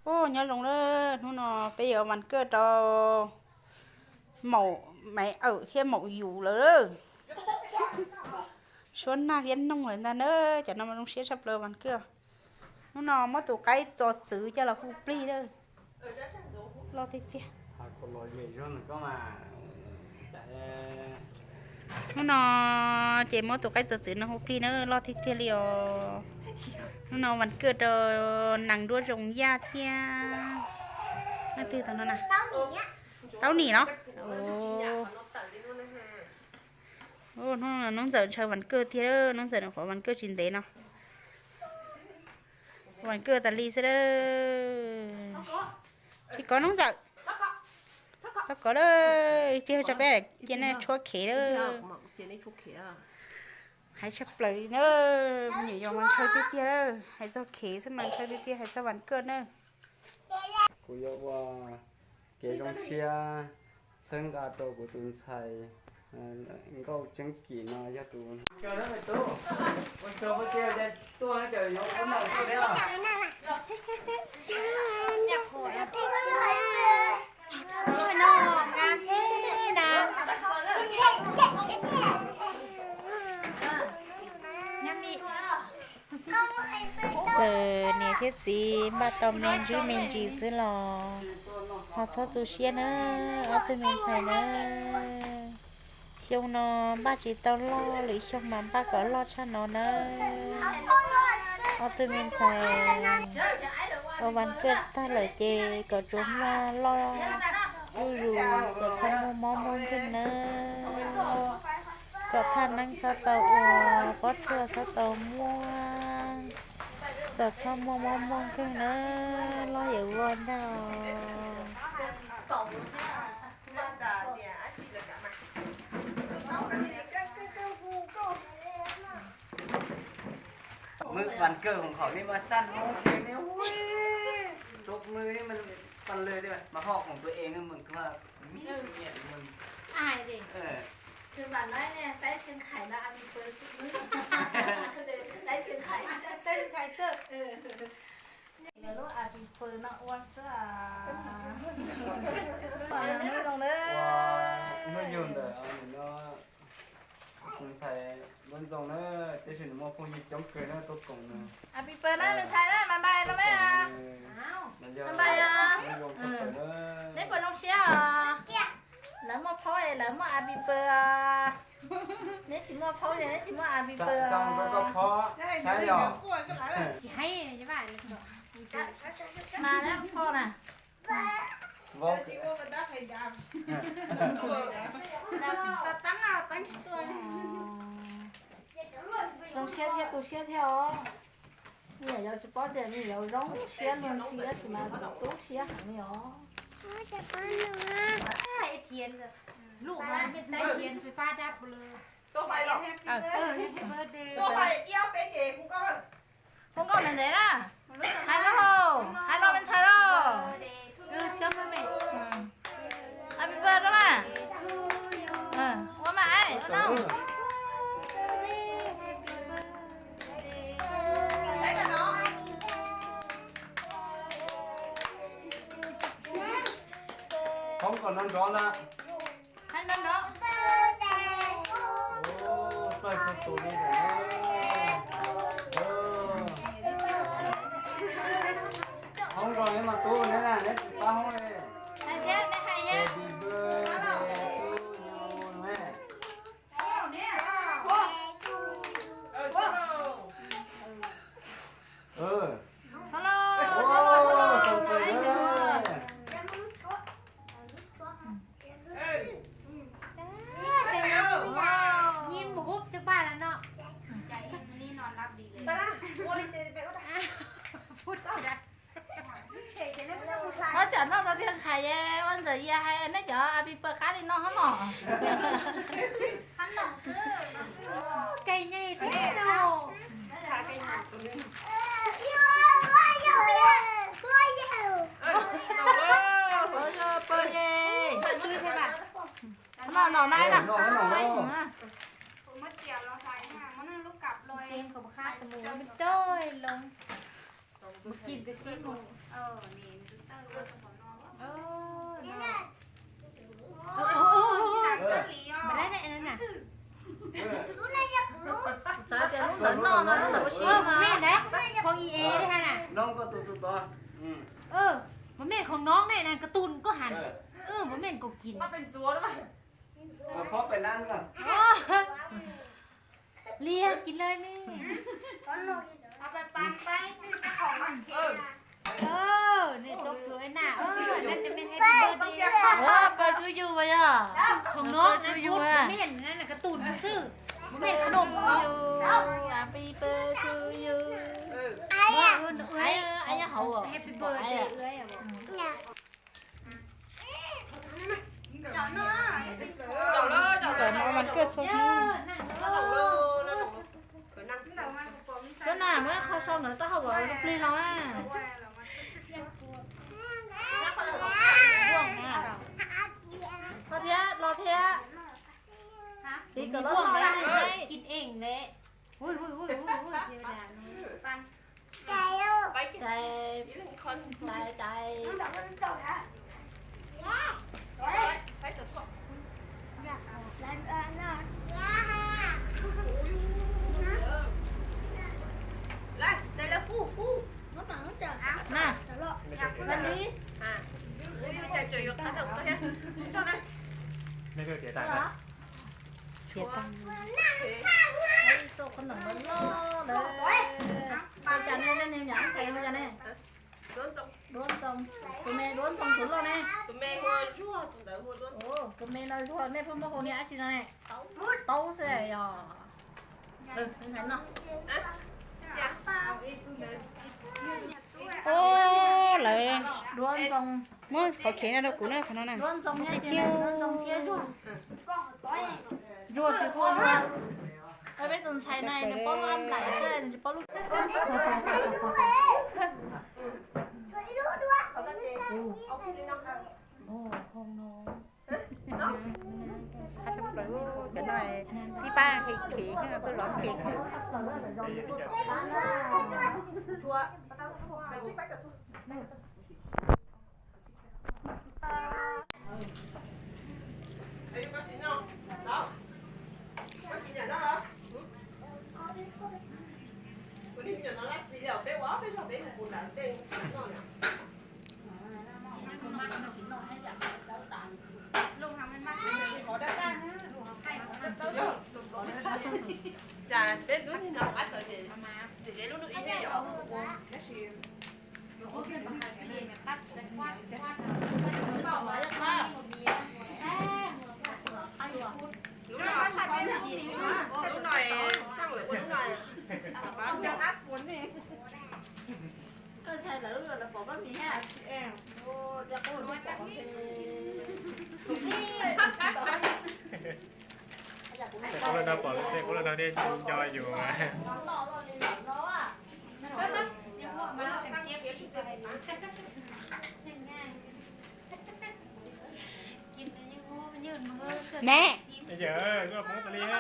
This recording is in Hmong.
Ub, nyob zoo lawm, hnub no peb yuav vas kawj rau maum Maiv Awm thiab maum Yus lawm. Suab nag thiab noog lawm ntag na, cov no mas zoo siab tshaj plaws vas kawj. Hnub no muab tus qaib txo txwv coj los hu plig lawm. Loj tiag tiag. Hnub no ces muab tus qaib txo txwv no hu plig na, loj tiag tiag li os. Hnub no vas kawj rau nees nruab zoo yaj thiab. Leej twg tau no na? Taub Nim los? Hnub no Noob Ntxawm ntshaw vas kawj tiag, Noob Ntxawm nyuam qhuav vas kawj tsis ntev no. Vas kawj tas li xwb lawm. Tsis kov Noob Ntxawm. Txhob kov lawm, ib pliag tso peb cia nej tshuab khev lawm. Hais tshaj plaws li na, me nyuam yaus mas ntshaw tiag tiag lawm, hais txog khev xwb mas ntshaw tiag tiag, hais txog vas kawj na. Kuv yuav ua kev zoo siab txhawb nqa rau kuv tus ntxhais Nkauj Tseeb Kim no yog tus Txawm niam thiab txiv npaj tau me ntsis me ntsis xwb los ho txhob tu siab nawb ob tug me ntxhais nawb. Xyoo no npaj tsis tau loj, lwm xyoo mas npaj kom loj tshaj no nawb. Ob tug me ntxhais ua vas kawj tag lawm ces kom tsuas muaj loj zuj zus, kom txhob muaj mob muaj nkeeg nawb. Kom thaj neeb txhob tau ua, pob tsuas txhob tau muaj, kom txhob muaj mob muaj nkeeg nawb, loj yuav vau ntag os. Mưa bàn cờ hỏng khỏi nên mà săn hô thêm nữa. Ui, chúc mừng đấy mà, phần lời đấy mà họ hỏng tụi em nữa mà cứ là mít kinh nghiệm mình. Ai gì? Ờ. Thì bạn nói nè, tái xương khải là ăn phơi. Tái xương khải. Tái xương khải xưa. Ừ. Lub a pi pw no ua xwb. Hnub yug ntawm no, tus ntxhais Npauj Ntxoo na, tab sis nws muaj phooj ywg coob kawg na tuaj koom nws. A pi pw na, me ntxhais na, mas npais no me. Mas yog Npais os. Npauj Ntxoo tshaj plaws na. Neb puas zoo siab os? Lawv muaj phaub es lawv muaj a pi pw os. Neb tsis muaj phaub es neb tsis muaj a pi pw os. Tsis hais, mas lawv phaub na. Zoo siab thiab tu siab thiab os. Me nyuam yaus tsis paub tias me nyuam yaus zoo siab luag ntxhi tab sis mas tu siab heev li os. Hu nkauj ntev ntev na. Hais los, hais los me ntxhais lauj. Happy birthday na. Ua mas, ua no. Hoob kom no nrov ntag. Hais no nrov. Txawj txhua tus li lawm. Hoob zoo neb mas tub, neb na, neb tsis pab hoob li. Hais thiab, neb hais thiab. Happy birthday to you. Hello, hello, hello. Nyiam mus hub cov paj lawm no. Ho tsam noj tau tiag nqhais, ua ntxawm yas hais neb cov a pi pawg qab li no hov no. Kev nyej thiab lauj. No no na. Mus kis mus. Xav tias lub ntawd noj no lub ntawd ua si no. Mej na, khoom i es li ha na. Mos mej khoom no ne, na koj tus koj has. Mos mej kaum kis. Liag kis lawm ne. Nej tau xu na, nej tes mej happy birthday. Pawg tsuj yug yog. Khoom no, mos mej na koj tus xwb. Mos mej khoom no. Happy birthday to you. Happy birthday. Cov no mas kawg txhua hnub. Cov na muab qho so nkawd taub hau kom plig los na. Los thiab, los thiab. Tiv kom los no. Cais, cais, cais. Na, ua li. Tiav tag. Ua cas nej niag nyam ntxhais hu cas ne? Duab Ntxoo. Tus me Duab Ntxoo tus loj ne. Tus me no Zuag, nej pheej muab hu niam dab tsi no ne? Taub xwb yog. Lawv Duab Ntxoo. Muab qhov khev no rau kuv na, qhov no na. Duab Ntxoo thiab Zuag. Zuag tsis txhua Zuag. Peb tus ntxhais na nws paub lub ab nplaim xwb, nws tsis paub lub. Cov no tib pab khev khev, kuj lov khev khev. Cas peb lub niag no qab tau ces, ces lub ib yam. Lub no, lub no xaj lawm ua lub no. Koj ntshai lawv, lawv pom koj mis thiab. Tej qub lawm no pom tej qub lawm no thiaj nco yus. Ne. Yawm, koj poob tas li na.